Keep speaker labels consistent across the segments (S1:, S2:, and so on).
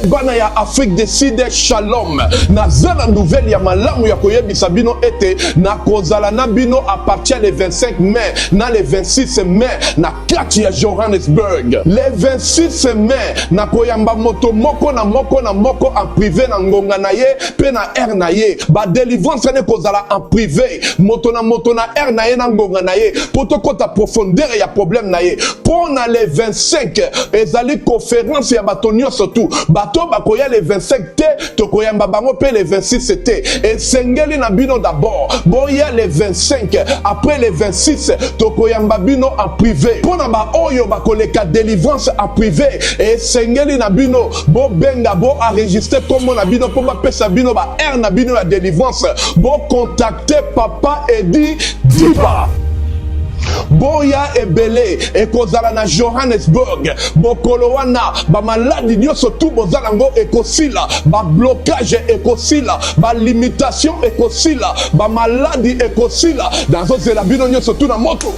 S1: Bana ya Afrique du Sud, shalom. Naza na nouvelle ya malamu ya koyebisa bino ete nakozala na bino à partir le 25 mai na le 26 mai na kati ya Johannesburg. Le 26 mai nakoyamba moto moko na moko na moko en privé na ngonga na ye mpe na heure na ye. Ba delivrance wana ekozala en privé, moto na moto na heure na ye na ngonga na ye, mpo tokota profondeur ya problème na ye. Mpo na le 25 ezali conference ya bato nyonso tu. Bato bakoya le 25 te, tokoyamba bango mpe le 26 te. Esengeli na bino d'abord boya le 25, après le 26 tokoyamba bino en privé. Mpo na baoyo bakoleka delivrance en privé, esengeli na bino bobenga, bo enregistre kombo na bino mpo bapesa bino ba heure na bino ya delivrance. Bocontacte Papa Edi Diba. Boya ebele ekozala na Johannesburg mokolo wana. Bamaladi nyonso tu boza nango ekosila, bablocage ekosila, balimitation ekosila, bamaladi ekosila. Nazozela bino nyonso tu na moto.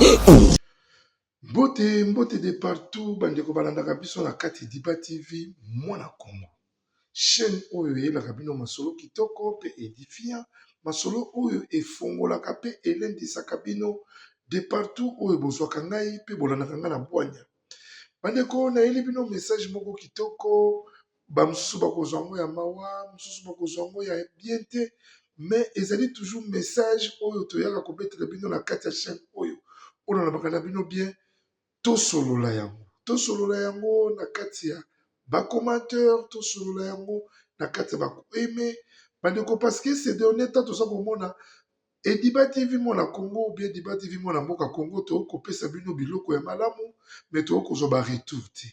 S2: Mbote, mbote de partout bandeko balandaka biso na kati Diba TV Mwana Congo. Chaîne oyo eyelaka bino masolo kitoko pe edifiant, masolo oyo efongolaka pe elendisaka bino de partout oyo bozwaka ngai pe bolandaka ngai na bwanya. Bandeko, nayeli bino message moko kitoko, ba mosusu bakozwa yango ya mawa, mosusu bakozwa yango ya bien te, mais ezali toujours message oyo toyaka kobetela bino na kati ya chaîne oyo. Oyo nalobaka na bino bien, tosolola yango, tosolola yango na kati ya ba commentaire, tosolola yango na kati ya ba aime bandeko, parce que ces derniers temps toza komona Ediba TV Mwana Congo ou bien Ediba TV Mwana Mboka Congo, tokopesa bino biloko ya malamu, mais tokozwa ba retour te,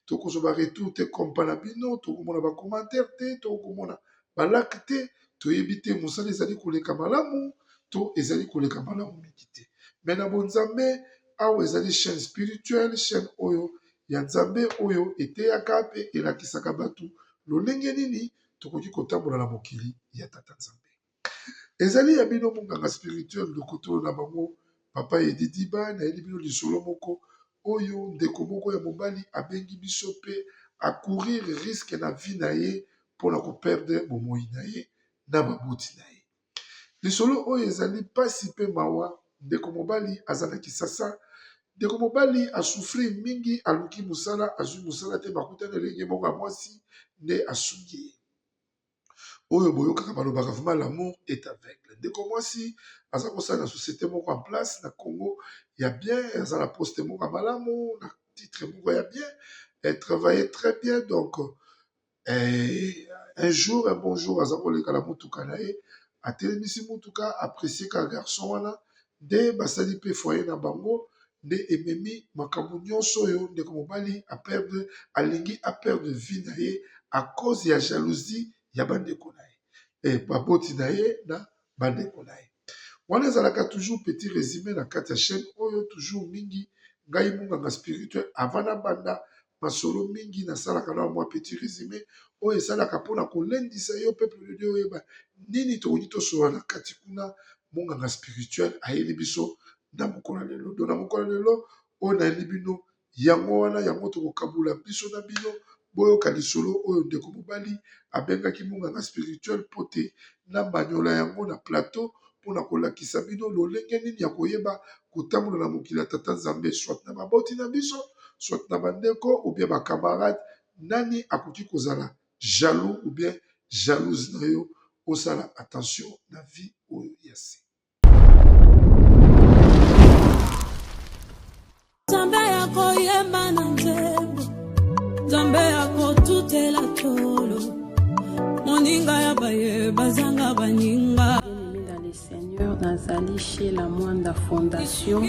S2: tokozwa ba retour te kompa na bino, tokomona ba commentaire te, tokomona ba like te, toyebi te mosala ezali koleka malamu to ezali koleka malamu mingi te. Mais na bonzambe awa ezali chaîne spirituelle, chaîne oyo ya Nzambe oyo eteyaka pe elakisaka bato lolenge nini tokoki kotambola na mokili ya Tata Nzambe. Ezali ya bino monganga spirituel lokotolo na bango Papa Edi Diba. Nayeli bino lisolo moko oyo ndeko moko ya mobali abengi biso pe acourir risque na vie na ye mpona koperdre bomoi na ye na baboti na ye. Lisolo oyo ezali pasi pe mawa. Ndeko mobali aza na Kisasa. Ndeko mobali asouffrir mingi, aluki mosala, azwi mosala te, bakutani elenge moko ya mwasi nde asungi ye. Oyo boyokaka balobaka vraiment l'amour est aveugle. Ndeko mwasi aza kosala na société moko en place na Congo ya bien, aza na poste moko ya malamu, na titre moko ya bien, elle travaillait très bien. Donc un jour, un bon jour, aza koleka na motuka na ye, atelemisi motuka, apprécier ka garçon wana, nde basali pe foyer na bango, nde ememi makambo nyonso oyo ndeko mobali a perdre, alingi a perdre vie na ye à cause ya jalousie ya bandeko na ye, baboti na ye na bandeko na ye. Wana ezalaka toujours petit résumé na kati ya chaîne oyo. Toujours mingi ngai monganga spirituel, avant nabanda masolo mingi nasalaka na mwa petit résumé oyo esalaka mpona kolendisa yo peuple de Dieu oyeba nini tokoki tosolola na kati kuna. Monganga spirituel ayeli biso na mokolo ya lelo. Donc na mokolo ya lelo oyo nayeli bino yango wana, yango tokokabula biso na bino. Boyoka lisolo oyo ndeko mobali abengaki monganga spirituel mpo te namanyola yango na plateau mpona kolakisa bino lolenge nini ya koyeba kotambola na mokili ya Tata Nzambe, soit na baboti na biso, soit na bandeko ou bien bacamarade. Nani akoki kozala jaloux ou bien jalouse na yo? Osala attention na vie oyo ya se.
S3: Nzambe ya koyemba na nzembo, Nzambe ya kotutela tolo, moninga ya baye bazanga baninga.
S4: Bien-aimé dans le Seigneur, nazali chez la Mwanda Fondation.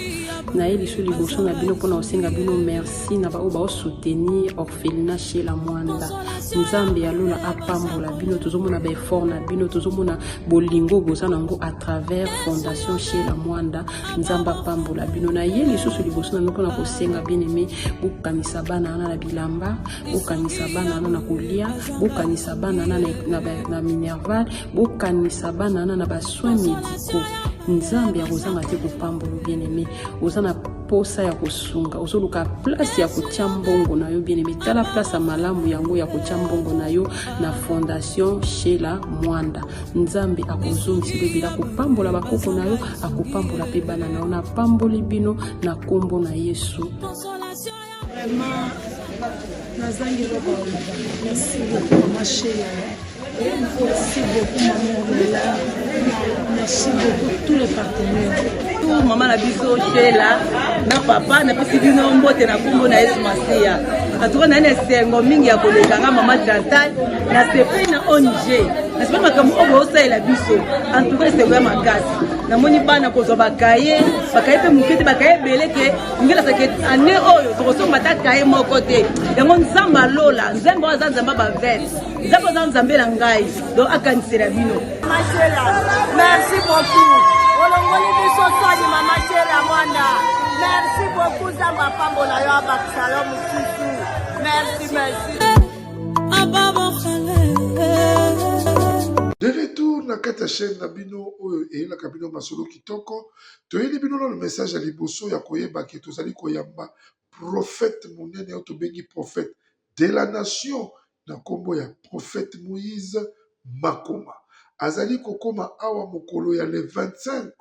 S4: Naye lisu liboso na bino mpona kosenga bino merci na baoyo baosoutenir orphelinat chez la Mwanda. Nzambe ya lola apambola bino. Tozomona ba effort na bino, tozomona bolingo boza nango à travers Fondation chez la Mwanda. Nzambe apambola bino. Na ye lisusu liboso na bino mpona kosenga bien-aimé, bokanisa bana wana na bilamba, bokanisa bana wana na kolia, bokanisa bana wana na minerval, bokanisa bana wana na basoins médicaux. Nzambe akozanga te kopambola bien aimé. Oza na posa ya kosunga, ozoluka place ya kotia mbongo na yo bien aimé. Tala place ya malamu yango ya kotia mbongo na yo na Fondation Shela Mwanda. Nzambe akozongisela ebele, akopambola bakoko na yo, akopambola pe bana na yo. Napamboli bino na kombo na Yesu.
S5: Vraiment, nazangi eloko ya koloba. Merci beaucoup mama Sheila. Merci beaucoup maman Ornella. Merci beaucoup tous les partenaires.
S6: Tout mama na biso Sheila na papa napesi bino mbote na nkombo na Yesu Masiya. Atuka na na esengo mingi ya koleka nga mama Chantal na sepeli na ONG. Nasepeli makambo oyo bosalela biso. En tout cas esengo ya makasi. Namoni bana kozwa bakaye, bakaye mpe moke te, bakaye ebele ke ngelasaki ane oyo tokosomba ata kaye moko te. Yango Nzambe alola, Nzambe oyo aza Nzambe ya bavete. Nzambe aza Nzambe na ngai, donc akanisela bino.
S7: Mama Shela, merci beaucoup. Olongoli biso soni Mama Shela Mwanda. Merci beaucoup Nzambe apambola yo abakisa yo mosusu. Merci, merci.
S2: De retour na kati ya chaîne na bino oyo eyelaka bino masolo kitoko, toyeli bino nano message ya liboso ya koyeba ke tozali koyamba prophète monene oyo tobengi prophète de la nation na nkombo ya prophète Moïse Makoma. Azali kokoma awa mokolo ya le 25,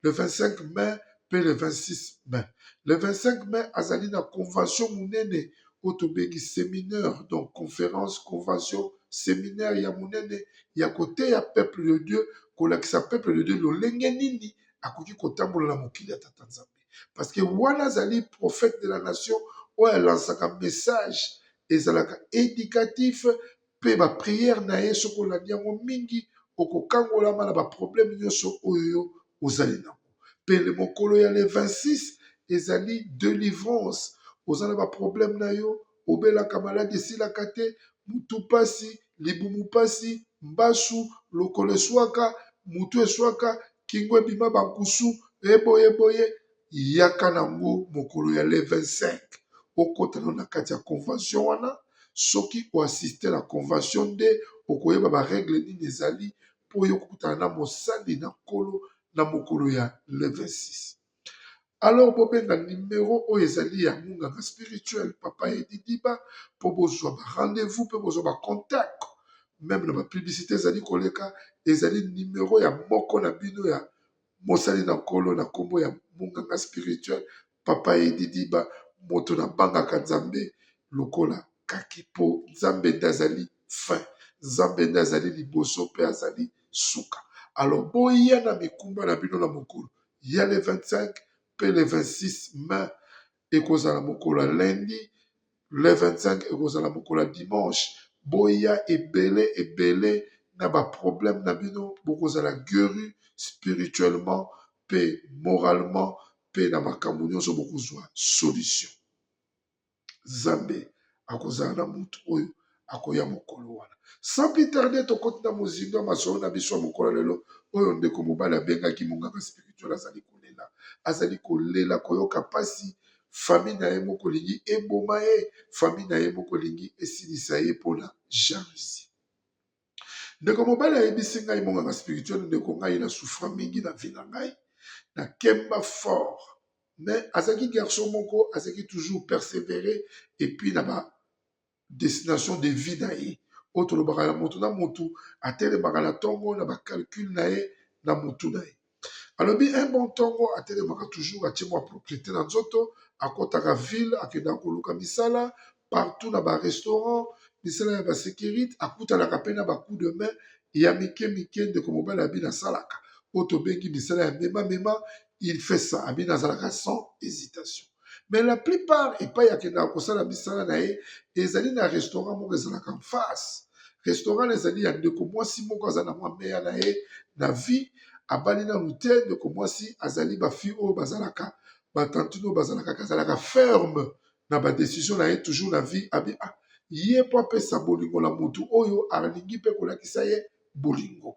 S2: le 25 mai mpe le 26 mai. Le 25 mai azali na convention monene oyo tobengi séminaire, donc conférence, convention, séminaire ya monene ya koteya peuple de Dieu, kolakisa peuple de Dieu lolenge nini akoki kotambola na mokili ya Tata Nzambe. Parce que wana azali prophète de la nation oyo alansaka message ezalaka éducatif mpe ba prière na ye soki olandi yango mingi okokangolama na ba problème nyonso oyo ozali nango. Mpe le mokolo ya le 26 ezali délivrance. Oza na ba problème na yo, obelaka maladi esilaka te, mutu pasi, libumu pasi, mbasu, lokolo eswaka, mutu eswaka, kingo ebima bankusu, eboye boye, yaka nango mokolo ya le 25 okota nano na kati ya convention wana. Soki oassiste na convention nde okoyeba ba règle nini ezali mpo yo kokutana na mosali na nkolo na mokolo ya le 26. Alors bobenga numero oyo ezali ya munganga spirituel papa Edi Diba mpo bozwa ba rendez-vous mpe bozwa ba contact, meme na ba publicité ezali koleka, ezali numero ya moko na bino ya mosali na nkolo na nkombo ya munganga spirituel papa Edi Diba, moto na bangaka Nzambe lokola kaki mpo Nzambe nde azali fin, Nzambe nde azali liboso mpe azali suka. Alors boya na mikumba na bino na mokolo ya le 25 mpe le 26 mai ekozala mokolo ya lundi, le 25 ekozala mokolo ya dimanche. Boya ebele ebele na ba problème na bino, bokozala guéri spirituellement mpe moralement mpe na makambo nyonso bokozwa solution. Nzambe akozala na mutu oyo akoya mokolo wana. Sans plus tarder, tokoti na mozindo ya masolo na biso ya mokolo lelo oyo ndeko mobali abengaki monganga spirituel azali kolela, azali kolela koyoka pasi, famille na ye moko elingi eboma ye, famille na ye moko elingi esilisa ye mpona jalousie. Ndeko mobali ayebisi ngai monganga spirituel, ndeko ngai na souffra mingi na vie na ngai, na kemba fort, mais azalaki garçon moko azalaki toujours persévérer et puis na ba destination de vie na ye oyo tolobaka na motu na motu atelemaka na ntongo na ba calcul na ye na motu na ye. Alobi un bon ntongo atelemaka toujours atie mwa propriété na nzoto, akɔtaka ville, akendaka koluka misala partout na ba restaurant, misala ya ba sécurité, akutanaka mpe na ba coup de main ya mike mike. Ndeko mobali abi nasalaka oyo tobengi misala ya mema mema, il fait ça, abi nazalaka sans hésitation. Mais la plupart epai akendaka kosala misala na ye ezali na restaurant moko ezalaka en face. Restaurant ezali ya ndeko mwasi moko aza na mwa meya na ye na vie, abali nanu te. Ndeko mwasi azali ba fille oyo bazalaka batantine oyo bazalaka azalaka ferme na ba décision na ye toujours na vie. Abi ah, ye mpo apesa bolingo na motu oyo alingi mpe kolakisa ye bolingo,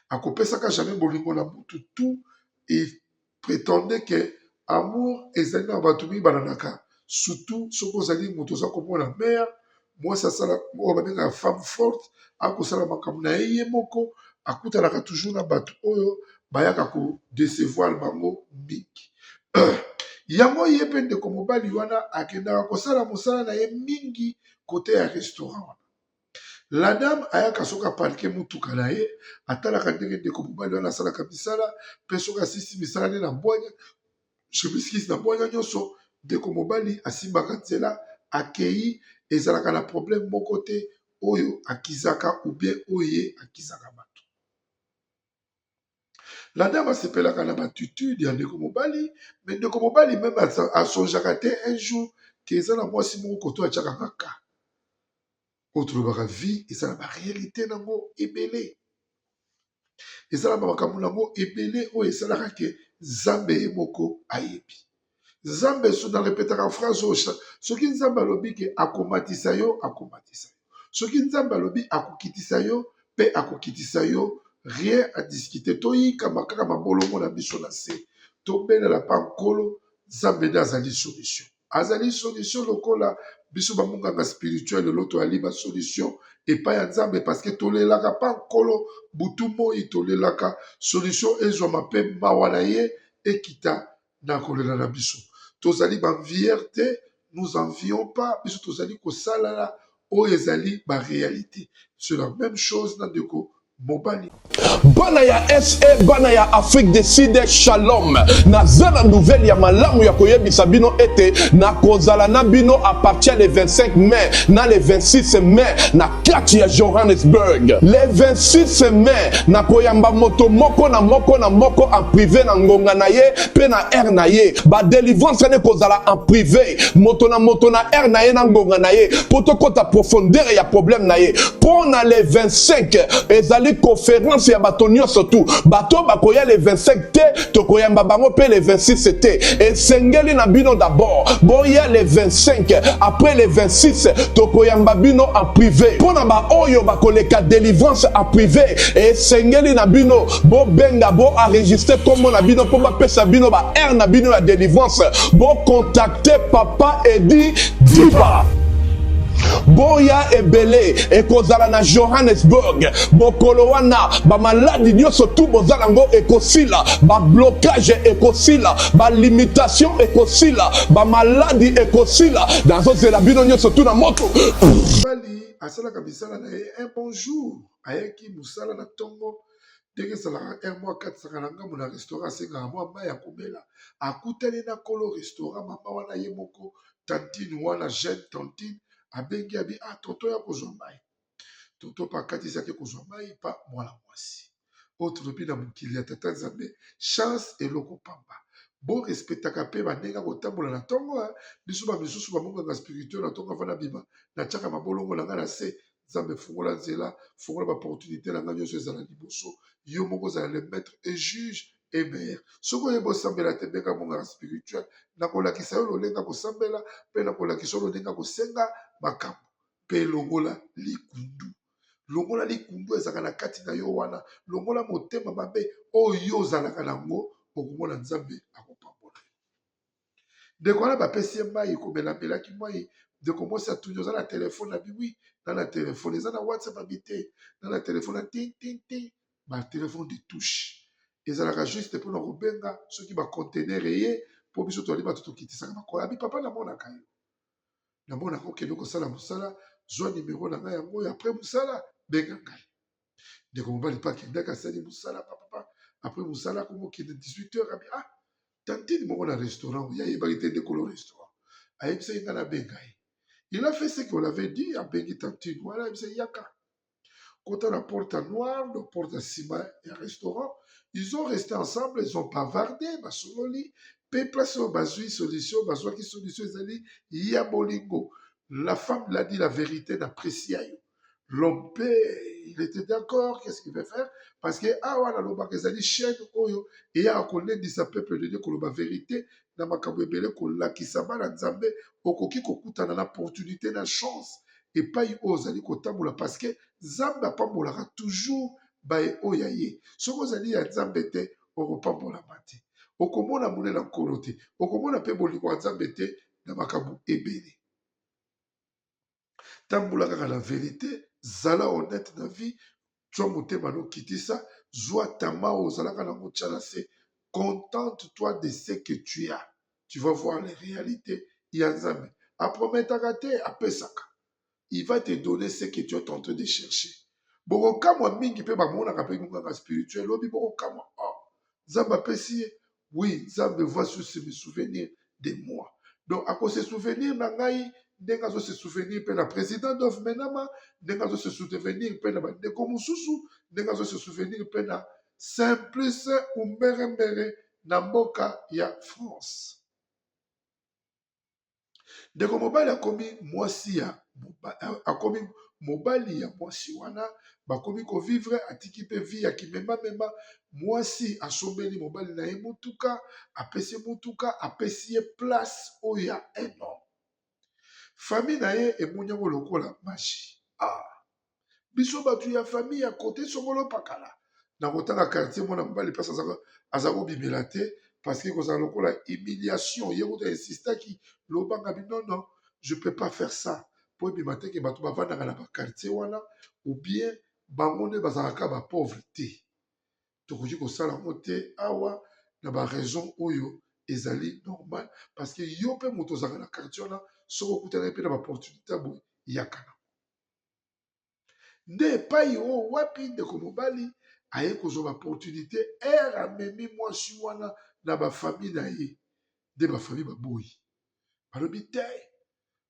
S2: akopesaka jamais bolingo na motu tout et prétendait que amour ezali na bato mingi balandaka, surtout soki ozali moto oza komona mare mwasi asala oyo babengaka femme forte, akosala makambo na ye ye moko, akutanaka toujours na bato oyo bayaka ko decevoir bango mingi. Yango ye mpe ndeko mobali wana akendaka kosala mosala na ye mingi kote ya restaurant wana. La dame ayaka soki aparke motuka na ye, atalaka ndenge ndeko mobali wana asalaka misala, mpe soki asisi misala nde na bwanya, je m'excuse, na bwanya nyonso, ndeko mobali asimbaka nzela akei, ezalaka na problème moko te oyo akizaka ou bien oyo ye akizaka bato. La dame asepelaka na batitude ya ndeko mobali, mais ndeko mobali meme asongeaka te un jour ke eza na mwasi moko koto atiaka nga ka. Oyo tolobaka vie eza na ba realite nango ebele, eza na ba makambo nango ebele oyo esalaka ke Nzambe ye moko ayebi. Nzambe so na repetaka phrase oyo soki Nzambe alobi ke akomatisa yo akomatisa yo, soki Nzambe alobi akokitisa yo pe akokitisa yo, rien à discuter. Toyikama kaka mabolongo na biso na se, tobelela pa Nkolo. Nzambe nde azali solution, azali solution lokola biso ba munganga spirituel lelo toyali ba solution epai ya Nzambe, parce que tolelaka pa Nkolo butu moi, tolelaka solution ezwama pe mawa na ye ekita na kolela na biso. Tozali ba envieur te, nous envions pas, biso tozali kosalala oyo ezali ba realite. C'est la même chose na ndeko mobali.
S1: Bana ya SA, bana ya Afrique du Sud, shalom. Naza na nouvelle ya malamu ya koyebisa bino ete nakozala na bino à partir le 25 mai na le 26 mai na kati ya Johannesburg. Le 26 mai nakoyamba moto moko na moko na moko en privé na ngonga na ye mpe na heure na ye. Ba delivrance wana ekozala en privé, moto na moto na heure na ye na ngonga na ye, mpo tokɔta profondeur ya problème na ye. Mpo na le 25 ezali conférence ya bato nyonso tu. Bato bakoya le 25 te, tokoyamba bango mpe le 26 te. Esengeli na bino d'abord boya le 25, après le 26 tokoyamba bino en privé. Mpo na baoyo bakoleka délivrance en privé, esengeli na bino bobenga, bo enregistre kombo na bino mpo bapesa bino ba heure na bino ya délivrance. Bocontacte papa Edi Diba. Boya ebele ekozala na Johannesburg mokolo wana. Bamaladi nyonso tu boza nango ekosila, bablocage ekosila, balimitation ekosila, bamaladi ekosila. Nazozela bino nyonso tu na moto.
S2: Mobali asalaka misala na ye. Un bon jour ayaki mosala na ntongo, ndenge ezalaka heure moko akatisaka na ngambo na restaurant, asengaka mwa mai ya komela. Akutani na kolo restaurant, mama wana ye moko, tantine wana, jeune tantine, abengi abi: "Ah tonton, ya kozwa mai." Tonton mpe akatisaki kozwa mai pa mwana mwasi. Oyo tolobi na mokili ya tata Nzambe, chance eloko pamba. Borespectaka mpe bandenge ya kotambola na ntongo. Biso bamisusu bamonganga spirituel, na ntongo avanda bima, natiaka mabolongo na ngai na se: "Nzambe, fungola nzela, fungola baopportunité na ngai nyonso, ezala liboso. Yo moko ozala le maître et juge et meilleur." Soki oyebi osambela te, benga monganga spirituel, nakolakisa yo lolenge kosambela mpe nakolakisa yo lolenge kosenga makambo. Mpe longola likundu, longola likundu ezalaka na kati na yo wana, longola motema mabe oyo yo ozalaka nango, okomona Nzambe akopambola. Ndeko wana bapesi ye mai komela, amelaki mai. Ndeko mwasi atuni: "Oza na telefone?" Abi: "Oui, na na telefone." "Eza na WhatsApp?" Abi: "Te, na na telefone na tin tin tin." Batelefone de touche ezalaka juste mpona kobenga soki baconteneur eye, mpo biso toali bato tokitisaka bakola. Abi: "Papa, namonaka yo, namonaka okende kosala mosala, zwa nimero na ngai yango oyo, après mosala benga ngai." Ndeko mobali mpe akendaki, asali mosala papapa. Après mosala akomokende 18 heures, abi: "Ah, tantine moko na restaurant." Ye ayebaki te ndekolo restaurant ayebisaki ngai nabenga ye. Il a fait ce qu'on avait dit, abengi tantine wana, ayebisaki: "Yaka, kota na porte noire, na porte ya nsima ya restaurant." Ils ont resté ensemble, ils ont bavardé, basololi mpe place oyo bazwi solution, bazwaki solution ezali ya bolingo. La femme l'a dit la vérité: "N'apprécie yo." L'homme mpe, il était d'accord. Qu'est-ce qu'il veut faire? Parce que awa nalobaka, ezali chaîne oyo eyaka kolendisa peuple de Dieu, koloba vérité na makambo ebele, kolakisa bana Nzambe okoki kokutana na opportunité na chance epai oyo ozali kotambola, parce que Nzambe apambolaka toujours baye oyo ya ye. Soki ozali ya Nzambe te, okopambolama te, okomona monene na Nkolo te, okomona mpe bolingo ya Nzambe te na makambo ebele. Tambola kaka na vérité, zala honnête na vie, twa motema nokitisa. Zwa tama oyo ozalaka nango tya na se. Contente-toi de ce que tu as. Tu vas voir les réalités ya Nzambe. Aprometaka te, apesaka. Il va te donner ce que tu es en train de chercher. Bokokamwa mingi mpe bamonaka mpe monganga spirituel lobi bokokamwa. Oh, Nzambe apesi ye. Oui, Nzambe va sur se souvenir de moi. Donc ako se souvenir na ngai ndenge azo se souvenir mpe na président Dov Menama, ndenge azo se souvenir mpe na bandeko mosusu, ndenge azo se souvenir mpe na Simplice Umberembere na mboka ya France. Ndeko mobali akomi mwasi ya akomi mobali ya mwasi wana, bakomi ko vivre, atiki pe vie ya kimemamema. Mwasi asombeli mobali na ye motuka, apesi motuka, apesi ye place oyo ya un homme. Famille na ye emoni yango lokola magie. Ah, biso bato ya famille ya kote songolo pakala na kotanga quartier mwana mobali place aza kobimela te parce que kozala lokola humiliation ye kutu insistaki lobanga binono je peux pas faire ça po ebima te ke bato bavandaka na baquartier wana ou bien bango nde bazalaka bapauvre te tokoki kosala yango te awa na ba raison oyo ezali normal parce que yo mpe moto ozalaka na quartier wana soki okutanaki mpe na baopportunité boye yaka na nde epai oyo wapi ndeko mobali aye kozwa baopportunité ere amemi mwasi wana na bafamille na ye nde bafamille baboyi balobi te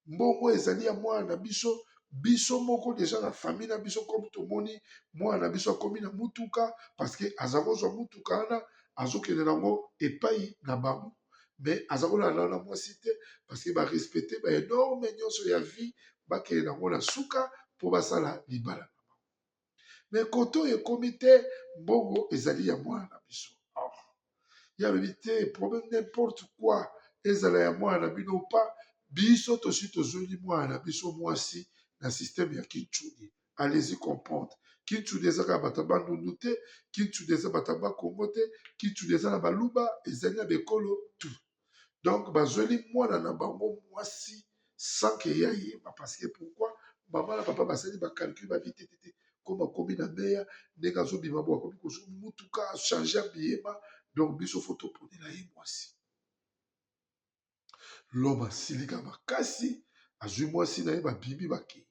S2: mbongo ezali ya mwana na biso biso moko deja na famille na biso comme tomoni mwana na biso akomi na mutuka parce que aza kozwa mutuka wana azokende nango epai na bango mais aza kolala na mwasi te parce que ba respecte ba enorme nyonso ya vie bakende nango na suka mpo basala libala na bango mais kote oyo ekomi te mbongo ezali ya mwana na biso oh. ye alobi te problème n'importe quoi ezala ya mwana na bino pa biso tosi tozweli mwana na biso mwasi na système ya kinchuni allez-y comprendre kinchuni eza kaka bato ya bandundu te kinchuni eza bato ya bakongo te kinchuni eza na baluba ezali na bekolo tout donc bazweli mwana na bango mwasi sans que ye ayeba parce que pourquoi mama na papa basali bacalcul babi te te te koma akomi na meya ndenge azobima bo akomi kozwa mutuka achange abiyema donc biso fo toponela ye mwasi L'homme asilika makasi, azwi mwasi na ye babimi bakei.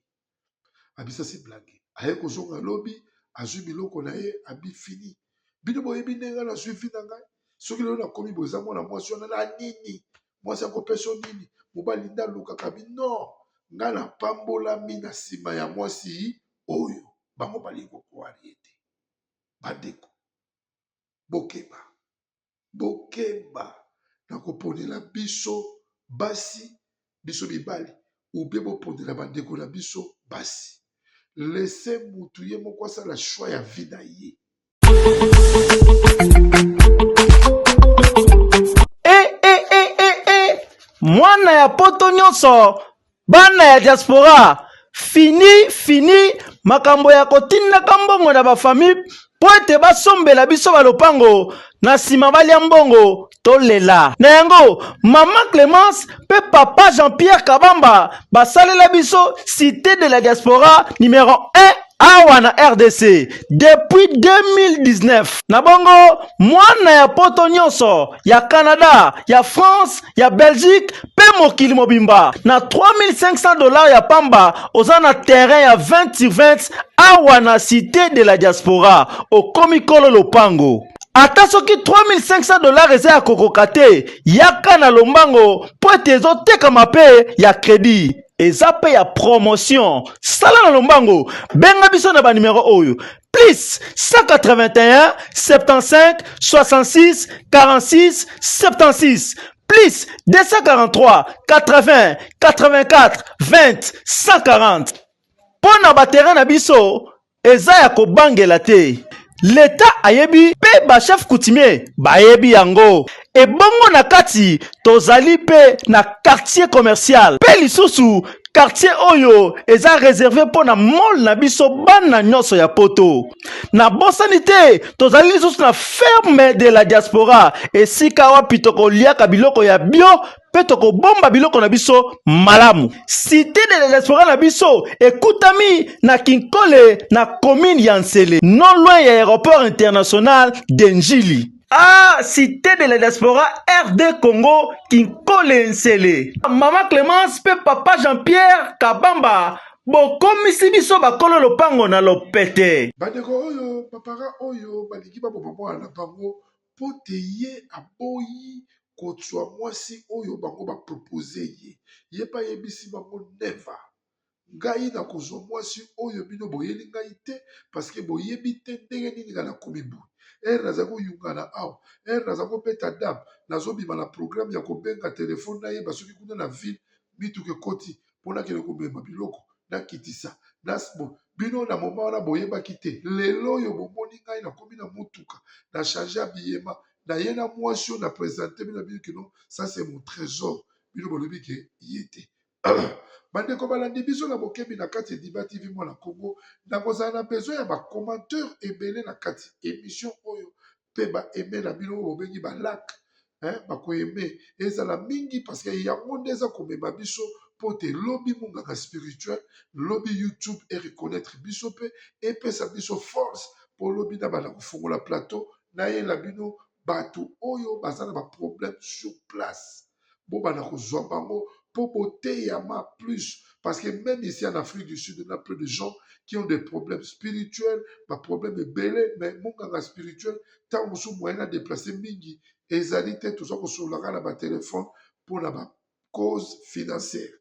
S2: Abisasi blague. Aye kozonga lobi, azwi biloko na ye, abi fini. Bino boyebi ndenge ngai nazwi vie na ngai? Soki lelo nakomi boye eza mwana mwasi wana na nini? Mwasi akopesa yo nini? Mobali nde alukaka bi non. Ngai napambolami na nsima ya mwasi oyo. Bango balingi kokwari ye te. Bandeko, bokeba. Bokeba na koponela biso basi, biso mibali ou bien boponela ba ndeko na biso basi. Laissez mutu ye moko asala choix ya vie na ye.
S8: Eh, eh, eh, eh, eh. Mwana ya poto nyonso Bana ya diaspora fini fini makambo ya kotindaka mbongo na bafamille mpo ete basombela biso balopango na nsima balia mbongo tolela na yango mama Clemence mpe papa Jean-Pierre Kabamba basalela biso cité de la diaspora numero 1 awa na RDC depuis 2019 na bongo mwana ya poto nyonso ya Canada ya France ya Belgique mpe mokili mobimba na 3500 dollars ya pamba oza na terrain ya 20 sur 20 awa na cité de la diaspora okomi kolo lopango ata soki 3500 dollars eza ya kokoka te yaka na lombango mpo ete ezotekama mpe ya kredi eza mpe ya promotion sala na lombango benga biso na banimero oyo plus 181 75 66 46 76 plus 243 80 84 20 140 mpo na baterrain na biso eza ya kobangela te leta ayebi mpe bachef coutumier bayebi yango ebongo na kati tozali mpe na quartier commercial mpe lisusu quartier oyo eza reserve mpo na mall na biso bana nyonso ya poto nabosani te tozali lisusu na ferme de la diaspora esika wapi tokoliaka biloko ya bio. mpe tokobomba biloko na biso malamu. Cité de la diaspora na biso ekutami na Kinkole na commune ya Nsele, non loin ya aéroport international de Ndjili. Ah, Cité de la diaspora RD Congo, Kinkole Nsele. Mama Clemence mpe papa Jean-Pierre Kabamba bokomisi biso bakolo lopango na lopete.
S2: Bandeko oyo ba parents oyo balingi baboma mwana na bango mpo te ye aboyi kozwa mwasi oyo bango ba proposer ye. Ye mpe ayebisi bango never. Ngai nakozwa mwasi oyo bino boyeli ngai te parce que boyebi te ndenge nini ngai nakomi boye. Heure nazali koyungana awa, heure nazali kobeta dame, nazobima na programme ya kobenga telefone nayeba soki kuna na ville mituka ekoti mpo nakende komema biloko nakitisa na bino na moment wana boyebaki te. Lelo oyo bomoni ngai nakomi na motuka na change habillement naye na mwasi oyo na presente bino bino que non, ça c'est mon trésor, bino bolobi ke ye te. Bandeko balandi biso na bokebi na kati ya Diba TV Mwana Congo, nakozala na besoin ya ba commentaire ebele na kati émission oyo mpe ba aime na bino oyo bobengi ba like, hein, bakoaime ezala mingi parce que yango nde eza komema biso mpo te lobi monganga spirituel, lobi YouTube e reconnaître biso mpe epesa biso force mpo lobi na banda kofungola plateau nayela bino bato oyo baza na ba problème sur place, bobanda kozwa bango mpo boteyama plus, parce que même ici en Afrique du Sud, on a peu de gens qui ont des problèmes spirituels, ba problème ebele, mais monganga spirituel ntango mosusu moyen na déplacer mingi ezali te, toza kosololaka na batelefone mpona ba cause financière.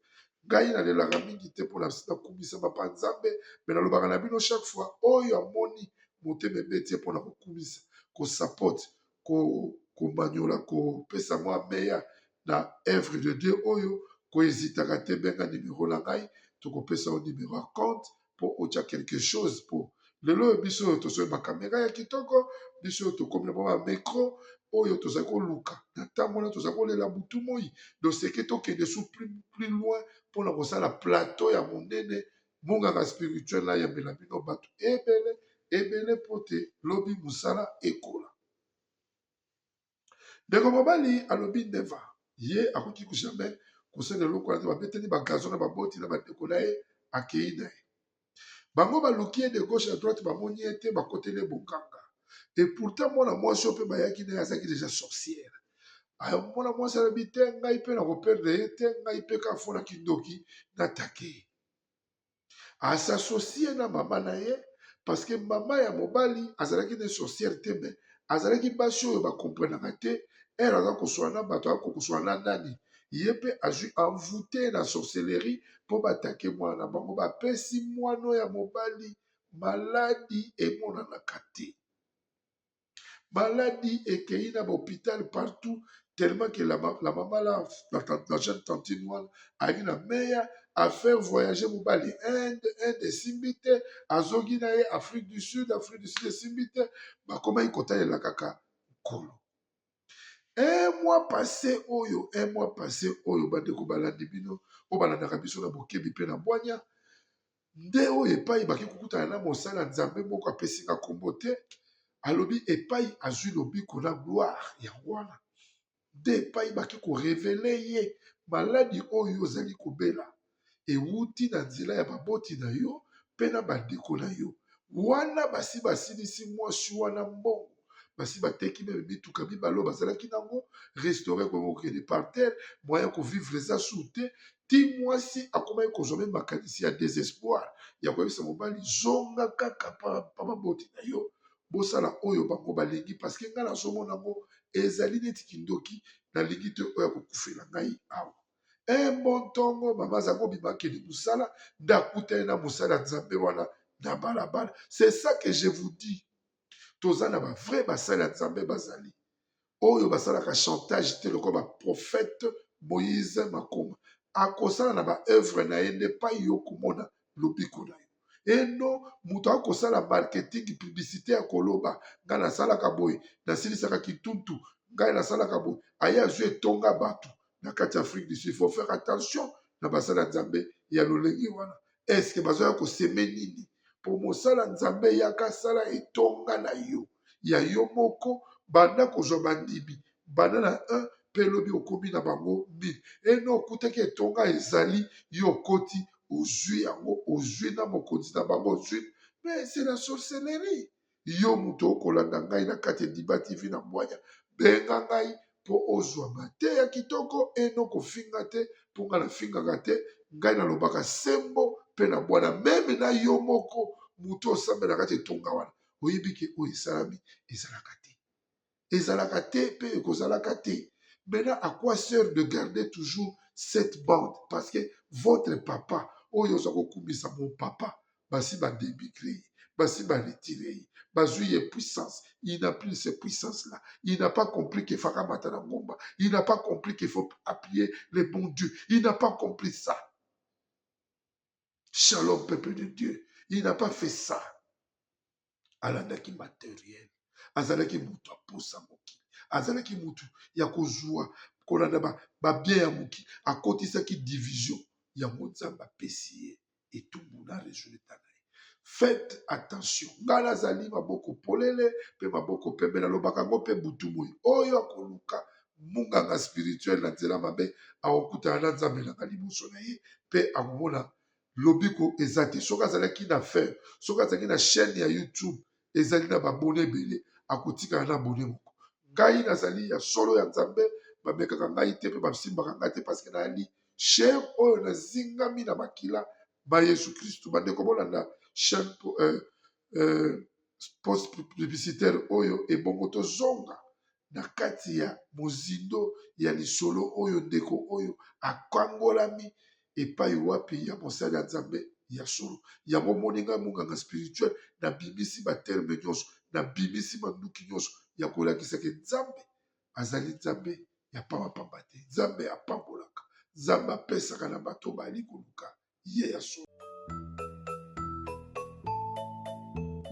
S2: Ngai nalelaka mingi te mpona nakumisa papa Nzambe, me nalobaka na bino chaque fois oyo amoni motema ebeti ye mpona kokumisa, kosapote, komanyola, kopesa mwa meya na œuvre de Dieu oyo, kohésitaka te, benga nimero na ngai, tokopesa yo nimero ya compte mpo otya quelque chose. Mpo lelo oyo biso oyo tosoyi bakamera ya kitoko, biso oyo tokomi na mwa bamicro oyo tozali koluka na ntango wana, tozali kolela butu moi doseke tokende su plus, plus loin mpona kosala plateau ya monene, monganga spirituel nayambela bino bato ebele ebele mpo te lobi mosala ekola. Ndeko mobali alobi never, ye akoki jamais kosala eloko wana te. Babeteli bagazon na baboti na bandeko na ye, akei na ye, bango baluki ye de gauche à droite, bamoni ye te, bakoteli ye bonganga. Et pourtant mwana mwasi oyo mpe bayaki na ye azalaki déjà sorcière. Mwana mwasi alobi te, ngai mpe nakoperdre ye te, ngai mpe kaka fo na kindoki natake ye. As'associe na mama na ye parce que mama ya mobali azalaki ne sorcière te, mais azalaki basi oyo bakomprenaka te. Ere aza koswana na bato, aza koswana na nani, ye mpe azwi envoûté na sorcellerie mpo batake mwana na bango. Bapesi mwana ya mobali maladi emonanaka te, maladi ekei na bahôpital partout, tellement que la mama la, la, la jeune tantine wana ayaki na meya afaire voyager mobali Inde, Inde esimbi te, azongi na ye Afrique du Sud, Afrique du Sud esimbi te, bakomaki kotalela kaka nkolo. Un mois passé oyo, un mois passé oyo, bandeko balandi bino oyo balandaka biso na bokebi mpe na bwanya, nde oyo epai baki kokutana na mosala ya Nzambe moko apesinga nkombo te, alobi epai azwi lobiko na gloire yango wana nde epai baki korévéler ye maladi oyo ozali kobela ewuti na nzela ya baboti na yo mpe na bandeko na yo. Wana basi basilisi mwasi wana mbongo, basi bateki meme mituka mibale oyo bazalaki nango, restaurant ekomi kokende par terre, moyen kovivre eza su te, ti mwasi akomaki kozwa me makanisi ya désespoir ya koyebisa mobali: zonga kaka pa baboti na yo, bosala oyo bango balingi, parce que ngai nazomona yango ezali neti kindoki, nalingi te oyo akokufela ngai awa. Un bon ntongo, mama aza kobima akende mosala, nde akutani na mosala ya Nzambe wana na balabala. C'est ça que je vous dis, toza na bavrai basali ya Nzambe, bazali oyo basalaka chantage te lokola baprophète Moïse Makoma. Akosala na baœuvre na ye nde epai yo komona lobiko na yo eno. Moto akosala marketing, publicité ya koloba ngai nasalaka boye, nasilisaka kituntu, ngai nasalaka boye, aye azwi etonga bato na kati ya Afrique du Sud. Il faut faire attention na basala Nzambe ya lolenge wana. Est-ce bazoya kosemer nini? Mpo mosala Nzambe, yaka sala etonga na yo ya yo moko, banda kozwa bandimi, banda na 1. mpe lobi okomi na bango 1000 eno okutaki etonga ezali yo okoti ozwi yango ozwi na mokonzi na bango ozwi mais c'est la sorcellerie yo moto okolanda ngai na kati ya Diba TV na bwanya benga ngai mpo ozwa mateya kitoko eno kofinga te mpo ngai nafingaka te ngai nalobaka sembo mpe na bwana meme na yo moko moto osambelaka te etonga wana oyebi ke oyo esalami ezalaka te ezalaka te mpe ekozalaka te maintenant à quoi sert de garder toujours cette bande parce que votre papa oyo oza kokumisa mon papa basi ba demigre ye basi ba retire ye bazwi ye puissance il n'a plus cette puissance là il n'a pas compris qu'il faut akamata na ngomba il n'a pas compris qu'il faut appuyer le bon Dieu il n'a pas compris ça shalom peuple de Dieu il n'a pas fait ça alandaki materiel azalaki moto aposa mokili azalaki moto ya kozwa kolanda babien ya mokili akotisaki division yango nzambe apesi ye etumbu na resultat na ye faites attention ngai nazali maboko polele mpe maboko pembe nalobaka yango mpe butu moi oyo akoluka munganga spirituel na nzela mabe akokutana na nzambe na ngai liboso na ye mpe akomona lobiko eza te soki azalaki na fer soki azalaki na chaîne ya youtube ezali na babone ebele akotikala na abone moko ngai nazali ya solo ya nzambe bamekaka ngai te mpe basimbaka ngai te parceke nayali chair oyo nazingami na makila ba yesu kristu bandeko bolanda chaîne euh, euh, post publicitaire oyo ebongo tozonga na kati ya mozindo ya lisolo oyo ndeko oyo akangolami epai wapi ya mosali ya Nzambe ya solo. Yango omoni ngai monganga spirituel nabimisi ba terme nyonso, nabimisi manduki nyonso ya kolakisa ke Nzambe azali Nzambe ya pamba pamba te. Nzambe apambolaka, Nzambe apesaka na bato bali koluka ye ya solo.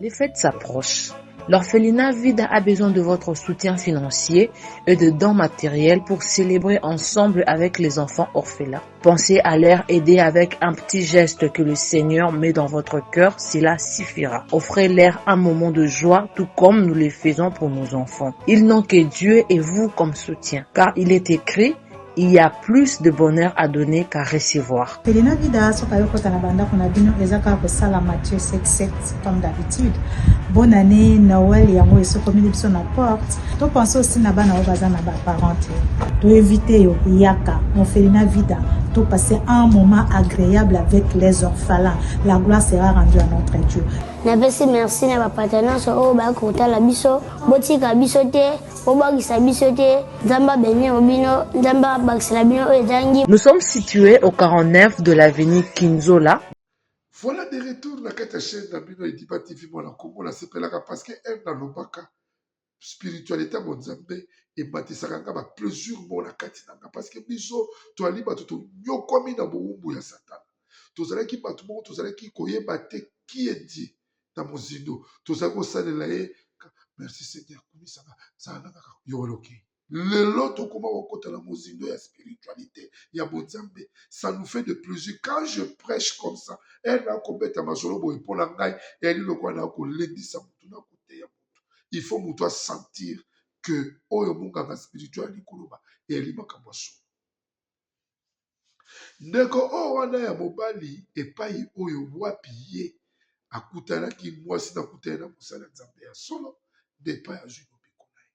S9: Les fêtes s'approchent. L'orphelinat Vida a besoin de votre soutien financier et de dons matériels pour célébrer ensemble avec les enfants orphelins. Pensez à leur aider avec un petit geste que le Seigneur met dans votre cœur, cela suffira. Offrez-leur un moment de joie, tout comme nous le faisons pour nos enfants. Ils n'ont que Dieu et vous comme soutien, car il est écrit, il y a plus de bonheur à donner qu'à recevoir.
S10: Felina Vida soki ayo kota na bandako na bino eza kaka kosala Matthieu 7 7 comme d'habitude. Bonne année Noël yango esokomeli biso na porte. To pense aussi na bana oyo baza na ba parents te. To éviter yo yaka mon Felina Vida to passer un moment agréable avec les orphelins. La gloire sera rendue à notre Dieu.
S11: Napesi merci na bapata nyonso oyo bayaki kotala biso botika biso te bobwakisa biso te nzambe abenir bino nzambe abakisela bino oyo ezangi
S9: Nous sommes situés au 49 de l'avenue Kinzola.
S2: Voilà de retour na kati ya chaîne na bino Ediba TV mwana Congo nasepelaka parce que heure nalobaka spiritualité ya bonzambe ematisaka nga ba plaisir moko na kati na nga parce que biso toali bato tonyokwami na bowumbu ya satana tozalaki bato moko tozalaki koyeba te qui est Dieu na mozindo tozali kosalela ye merci seigneur kumisaka zala na kaka yo wana okei lelo tokoma kokota na mozindo ya spiritualité ya bonzambe ça nous fait de plaisir quand je prêche comme ça ere nakobeta masolo boye mpo na ngai eyali lokola na kolendisa motu na koteya motu il faut motu asentir que oyo monganga spirituel ali koloba eyali makambo ya solo Ndeko oyo wana ya mobali epai oyo wapi ye akutanaki mwasi na akutani na mosali ya Nzambe ya solo nde epai azwi lobiko na ye.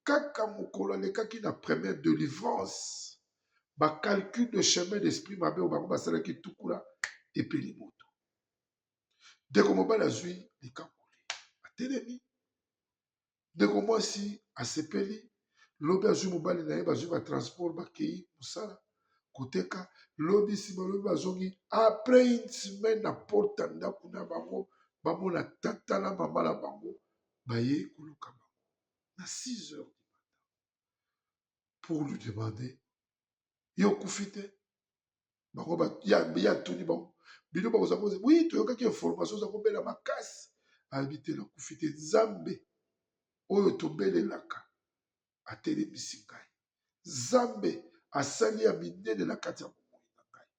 S2: Kaka mokolo alekaki na première delivrance, ba calcul de chemin d'esprit mabe oyo bango basalaki tukula epeli moto. Ndeko mobali azwi likangoli, atelemi Ndeko mwasi asepeli, lobi azwi mobali na ye, bazwi ba transport bakei mosala koteka, lobi nsima lobi bazongi après une semaine na porte ya ndako na bango bamona tata na mama na bango baye koluka bango na 6 heures du matin pour lui demander yo okufi te bango ye atuni bango bino bakozala koza wi toyokaki information oza kobela makasi alobi te nakufi te nzambe oyo tobelelaka atelemisi ngai nzambe asali ya minene na kati ya bomoi na ngai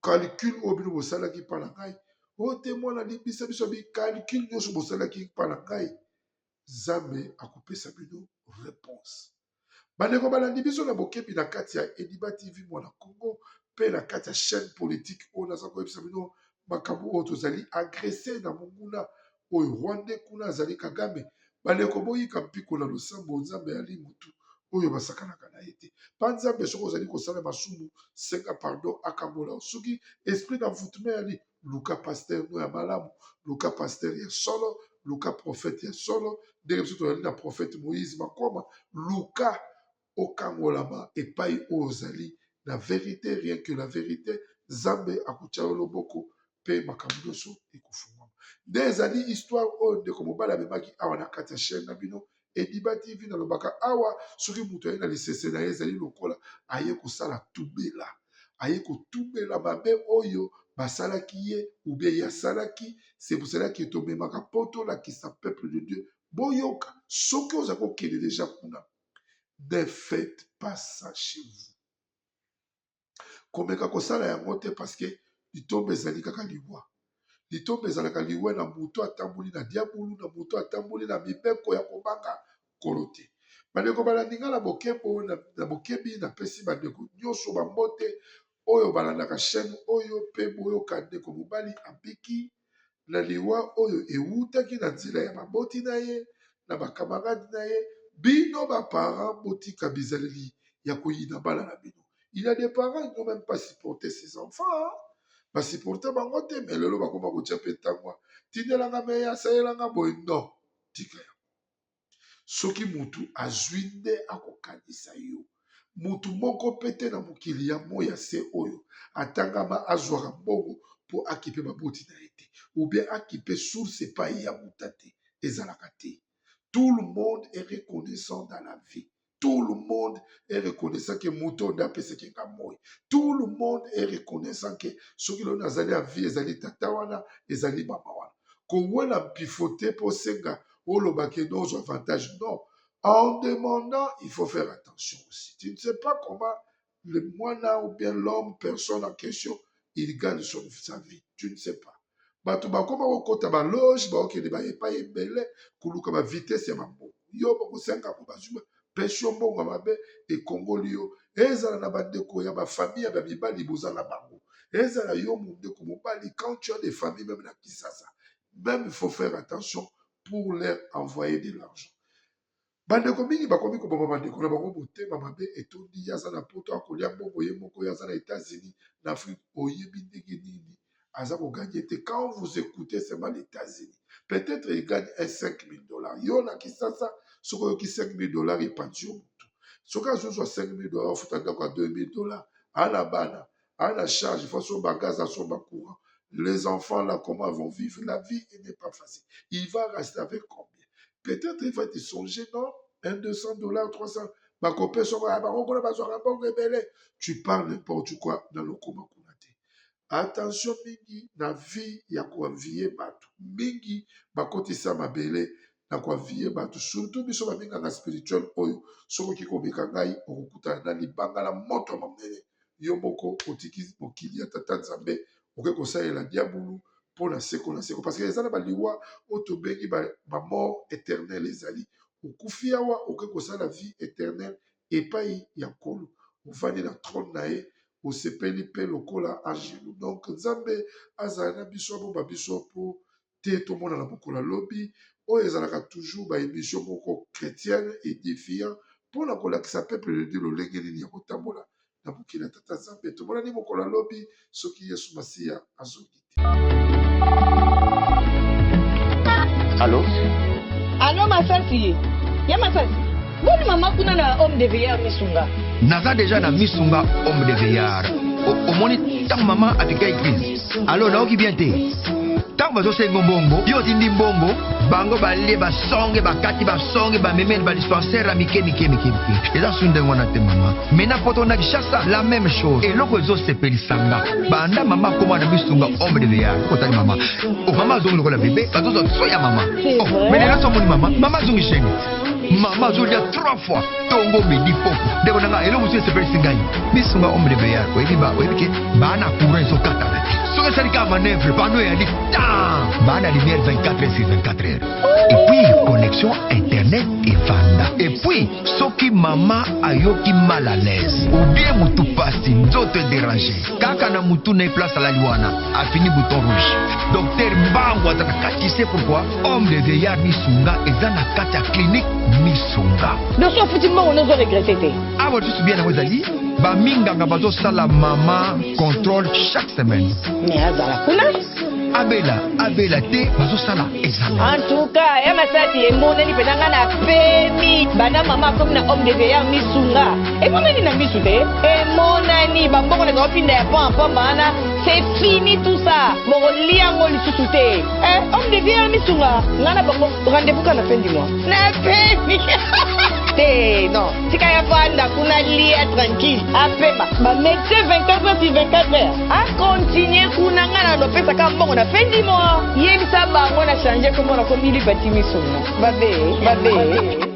S2: calcul oyo bino bosalaki mpa na ngai oyo te mwana limbisa biso bi calcul nyonso bosalaki mpa na ngai nzambe akopesa bino réponse. Bandeko balandi biso na bokebi na kati ya Ediba TV Mwana Congo mpe na kati ya chaîne politique oyo naza koyebisa bino makambo oyo tozali agresse na monguna oyo Rwandais kuna azali Kagame. Bandeko boyika mpiko na losambo, Nzambe ali motu oyo basakanaka na ye te. Pa Nzambe soki ozali kosala masumu senga pardon akambola yo. Soki esprit d'envoûtement yali luka pasteur no ya malamu, luka pasteur ya solo, luka prophète ya solo, ndenge biso tozali na prophète Moïse Makoma, luka okangolama epai oyo ozali na verite, rien que la verite, Nzambe akotia yo loboko mpe makambo nyonso ekofungwama. Nde ezali histoire oyo ndeko mobali amemaki awa na kati ya chaîne na bino Ediba TV. Nalobaka awa soki moto aye na lisese na ye ezali lokola aye kosala tubela, aye kotubela mabe oyo basalaki ye ou bien ye asalaki. C'est pour cela que tomemaka mpo tolakisa peuple de Dieu, boyoka soki oza kokende deja kuna, ne faites pas ça chez vous. Komeka kosala yango te parce que litomba ezali kaka liwa. Litomba ezalaka liwa na moto atamboli na diabulu, na moto atamboli na mibeko ya kobanga Nkolo te. Bandeko balandi nga na bokebo na bokebi, napesi bandeko nyonso bambote oyo balandaka chaîne oyo mpe boyoka ndeko mobali abiki na liwa oyo ewutaki na nzela ya baboti na ye na ba camarades na ye. Bino ba parents botika bizaleli ya koyina bana na bino. Il y a des parents qui n'ont même pas supporté ses enfants, hein. Ba supporter bango te, mais lelo bakoma kotia mpe ntangwa, tindelanga meya, asalelanga boye. Non, tika yango. Soki mutu azwi nde akokanisa yo. Mutu moko pe te na mokili ya moi ya se oyo atangama azwaka mbongo po akipe baboti na ye te ou bien akipe source epayi ya wuta te. Ezalaka te. Tout le monde est reconnaissant dans la vie. Tout le monde est reconnaissant que moto oyo nde apesaki nga moi. Tout le monde est reconnaissant que soki lelo nazali ya vie ezali tata wana, ezali mama wana. Kowela mpifo te mpo osenga oloba ke no ozwa avantage. Non. En demandant, il faut faire attention aussi. Tu ne sais pas comment le mwana ou bien l'homme, personne en question, il gagne sa vie. Tu ne sais pas. Bato bakoma kokota ba loge, bakokende ba epai ebele koluka ba vitesse ya maboko. Yo bokosenga ko bazwi pesi yo mbongo ya mabe ekongoli yo. Ezala na bandeko ya ba famille ya ba mibali boza na bango. Ezala yo ndeko mobali, quand tu as des familles même na Kisasa, même il faut faire attention pour leur envoyer de l'argent. Bandeko mingi bakomi koboma bandeko na bango, motema mabe etondi. Ye aza na poto akolia mbongo ye moko, ye aza na Etats-Unis, na Afrique oyebi ndenge nini aza koganye te. Quand vous écoutez seulement les États-Unis, peut-être il gagne un 5000 $. Yo na Kisasa soki oyoki 5000 $ epanzi yo motu. Soki azozwa 5000 $, ofuta ndako ya 2000 $, ana bana, ana charge, faut asomba gaz, asomba courant. Les enfants là, comment vont vivre? La vie n'est pas facile. Il va rester avec combien? Peut-être il va te songer, non, un 200 $, 300, bakopesa bango kuna bazwaka mbongo ebele. Tu parles n'importe quoi na lokoma kuna te. Attention mingi na vie ya koenvie bato. Mingi bakotisa mabele na koenvie bato, surtout biso babengaka spirituel oyo. Soki okoki komeka ngai, okokutana na libanga na moto ya monene. Yo moko otiki mokili ya tata Nzambe, okoki kosalela diabulu mpo na seko na seko, parce que eza na baliwa oyo tobengi bamort éternel. Ezali okufi awa, okoki kosala vie éternelle epai ya Nkolo, ovandi na trône na ye, osepeli mpe lokola angelu. Donc Nzambe azala na biso, abomba biso mpo te tomona na mokolo ya lobi. Oyo ezalaka toujours ba émission moko chrétienne édifiant mpona kolakisa peuple de Dieu lolenge nini ya kotambola na mokili ya tata Nzambe. Tomonani mokolo ya lobi soki Yesu Masiya azongi te.
S12: Allo?
S6: Allo Masasi, ya Masasi. Boni mama kuna na homme de veillard Misunga.
S12: Naza deja na Misunga homme de veillard. Omoni ntango mama apika église. Allo, naoki bien te. Ntango bazosenga mbongo, yo otindi mbongo, bango balie basonge, bakati basonge, bamemeli ba dispensaire ya mike mike mike mike. Eza su ndenge wana te mama. Mena poto na Kinshasa la même chose. Eloko ezosepelisa nga banda mama akoma na Misunga homme de veillard. Otali mama, oh, mama azongi lokola bebe, bazozwa so ya mama. Oh, mais lelo so omoni mama, mama azongi chaîne. Mama azolia 3 fois, tongo, midi, poko. Ndeko na nga, eloko mosusu esepelisi ngai, Misunga homme de veillard, oyebi ba oyebi ke baa na courant ezokatana te. Soki esali kaka manœuvre, panneau eyali tan baa na lumière 24 heures sur 24 heures. Et puis connexion internet evanda. Et puis soki mama ayoki mal à l'aise ou bien mutu pasi, nzoto edérange, kaka na mutu na ye place alali wana, afini bouton rouge. Docteur Mbangu aza na kati. C'est pourquoi homme de vieillard Misunga eza na kati ya clinique Misunga.
S13: Donc soki ofuti mbongo nde ozo regrette te.
S12: Awa lisusu bien yango ezali baminganga bazosala mama contrôle chaque semaine.
S13: Mais azala kuna.
S12: Abela abela te bazosala examen.
S13: En tout cas, ya masasi emonani mpenza ngai na pemi banda mama akomi na homme de veillard Misunga. Emonani na misu te. Emonani bambongo na otinda ya pamba pamba wana, c'est fini tout ça. Bokolia yango lisusu te. Eh, homme de vieillard Misunga, ngai na bango rendez-vous kaka na fin du mois. Na pemi. Te, non. Tika ya fanda kuna lia tranquille. Apema. Ba médecin 24 heures sur 24 heures. A continuer kuna ngai na lopesaka mbongo na fin du mois. Yebisa bango na changer kombo na komi Lipati Misunga. Babe, babe.